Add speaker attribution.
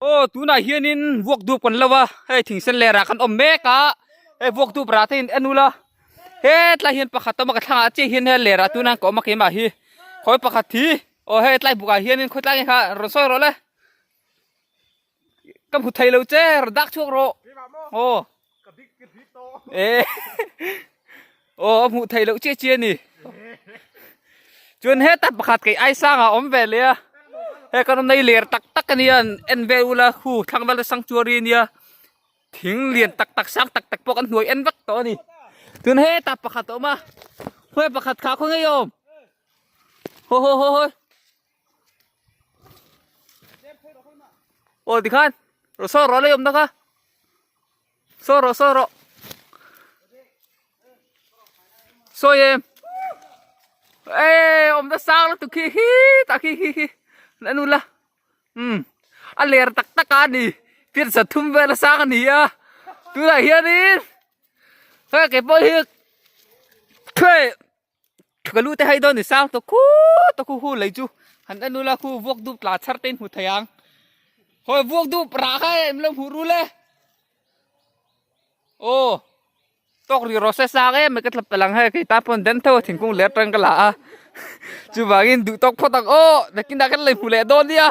Speaker 1: Aw tunah hianin vuak dup kan lo a, hei thingsen lerah kan awm mek a, hei vuak dup rah te in en ula, hetlai hian pakhat a awm a ka thlangah chiah hian hei lerah tunah ka awm a keimah hi khawi pakhat hi aw hei tlai bukah hianin khawi tlai nge kha rawn sawi rawh le ka hmu thei lo che rawn dak chhuak rawh aw e aw a hmuh theih loh chiah chiah a ni chuan heta pakhat kei ai sangah a awm ve leh a hei kan awmna hi ler tak tak a nia en vel ula khu thlang vel te sanctuary a nia thing lian tak tak sang tak tak pawh kan hnuai en vek tawh a ni chuan heta pakhat a awm a khawi pakhat kha khaw ngei a awm haw haw haw haw. Aw tikhan rawh saw rawh lei awm na kha saw rawh saw rawh sawi em e awm na sang lutuk khi hi tah khi khi khi an ula um a ler tak tak a ni pian sa thum vel a sang a ni a tunah hianin hei keipawh hi Ka lu te hei dawn ni sang tawh khut a khu hu lei chu han en ula khu vuak dup tla chhar te in hmu thei ang hawi vuak dup rah kha em lo hmuh rul e aw tawk ri rawh se sang em mai ka thlap palh ang hei kei ta pawn den tho a thingkung ler tang ka la a chuvangin duh tawk phawt ang aw nakinah kan lei hmu leh dawn nia.